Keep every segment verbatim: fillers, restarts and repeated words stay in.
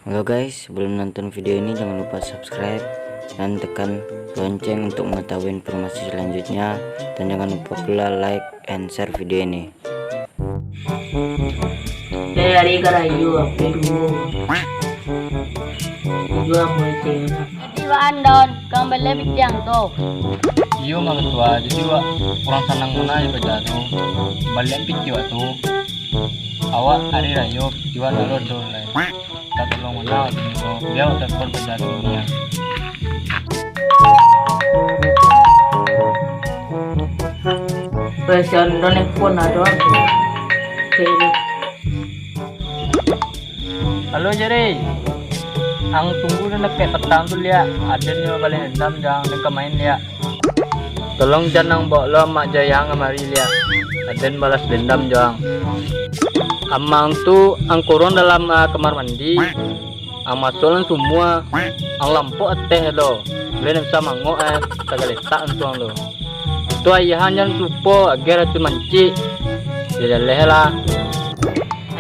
Halo guys, sebelum nonton video ini jangan lupa subscribe dan tekan lonceng untuk mengetahui informasi selanjutnya, dan jangan lupa pula like and share video ini. Dari hari karayo apa dulu? Dua mulai cewek. Jadi Wak Andon, kang balian pitiang tu. Iyo, Mang Ketua, jadi wak kurang sanang muna jo beda tu. Balian pitiang tu. Awak hari rayo pitiang lalu tu lai. Tak tolong muna tu, bia wak telepon beda tu ni ya. Weh, si Andon ni pun ado tu. Cewek. Halo, Jere. Ang tunggu den dapek patang tu, liak. Aden nio balian dendam jo ang, den ka main, liak. Tolong jan ang baok lo amak Jayang kamari, liak. Aden balas dendam jo ang. Amak ang tu ang kurung dalam, ah, kamar mandi. Ang masuak dalam sumua. Ang lampok ateh lo. Buliah den bisa mangok, eh, tagaletak ang tu ang lo. Tu ayah ang jan lupo, agiah racun mancik. Jaleh lah.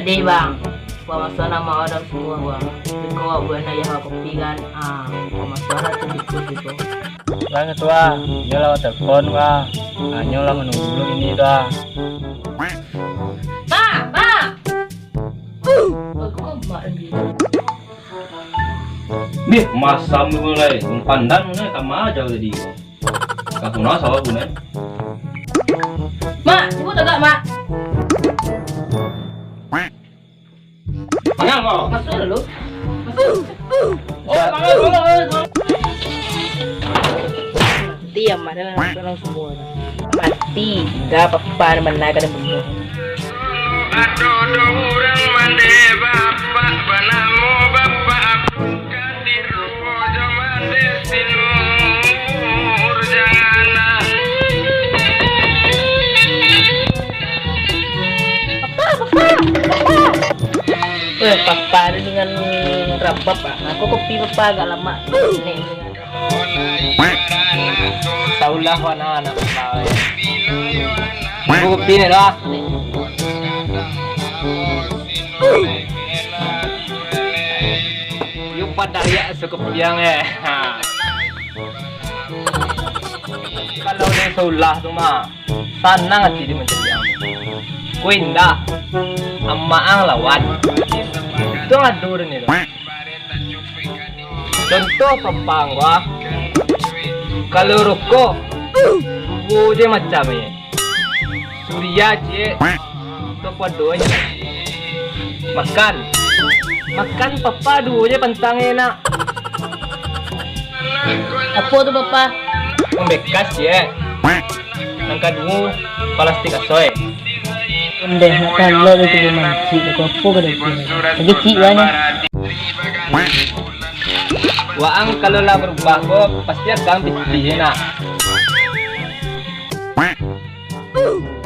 Adeh, Bang. Wak masuak amak awak dalam sumua, Bang. Iko wak buek ayah awak kopi kan. Ah, wak masuak racun tikus itu. Bang Ketua, iyo lah wak telepon, Bang. Anyo lah manunggu dulu ini tu, ah. Mak, Mak. Aku kan Mak lagi. Dih, masam tu mulai. Pandan mulai sama aja tadi. Kah punah sawah punah. Mak, ibu tagak, Mak. Manga kau? Masuk dulu. Masuk. Oh, manga dulu. Mati amak dalam, dalam sumua. Mati. Dah papa mana kada bunuh. Ado dua urang mande bapak, banamo Bapak Abdul Kadir, rupo jo mande si Nur, janganlah. Papa, papa, papa. Eh, papa ni dengan rabab, ah. Aku kopi papa agak lama. Ni. Taulah wana anak bawai. Nunggu kopi ni dah. Yo padah yak sakopiang eh. Ha. Kalau den saulah tu mah, sanang ati den mancari ang. Ko indak, amak ang lawan. Itu ado den tu. Contoh papa ang ko, ah. Kalau rokok, duo je macam e. Surya ciek, tu pado e. Makan. Makan papa duo je pantang e nak. Apo tu papa? Mambekas ciek. Nan kaduo, palastik asoy. Ondeh, nak talok itu mancik, kau apo ka dapik? Lagi cik banyak. Waang kalau lah barubah ko, pasti akang pitih nak.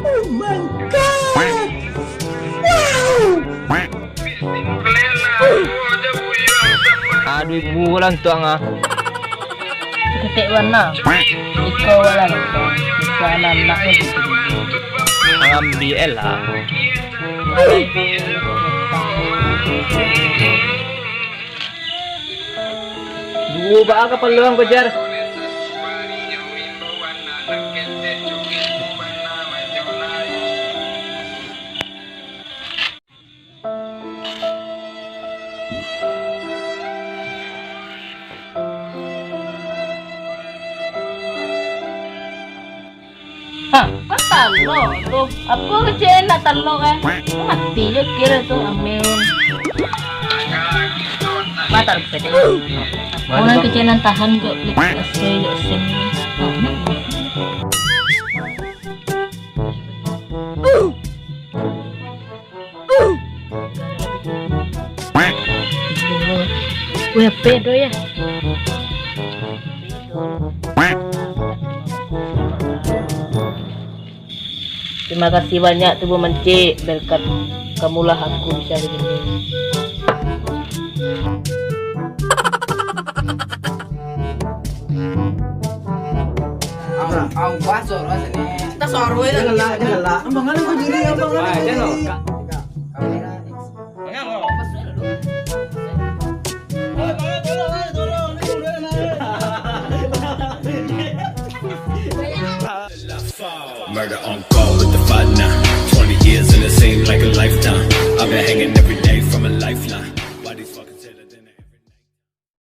Oh my God! Wow! Aduh, ibu lantuang ah. Ketek warna. Iko warna apa? Iko anak-anak ni. Ambil lah. Duo baa kapalo ang ko, Jar. Ha, kan talok tu. Apo kecek nak talok eh? Mati je kira tu, amin. Batal kecek. Orang kecek nan tahan kok, kecek asai, kecek asai. Weh, pedo ya. Terima kasih banyak tu, Bu Mencik. Berkat kamulah aku bisa begini. Au, au, bah, suaro sini. Kita suaro itu. Janganlah, janganlah. Abang, ada kau diri, abang, ada kau diri. Jangan. I got on call with the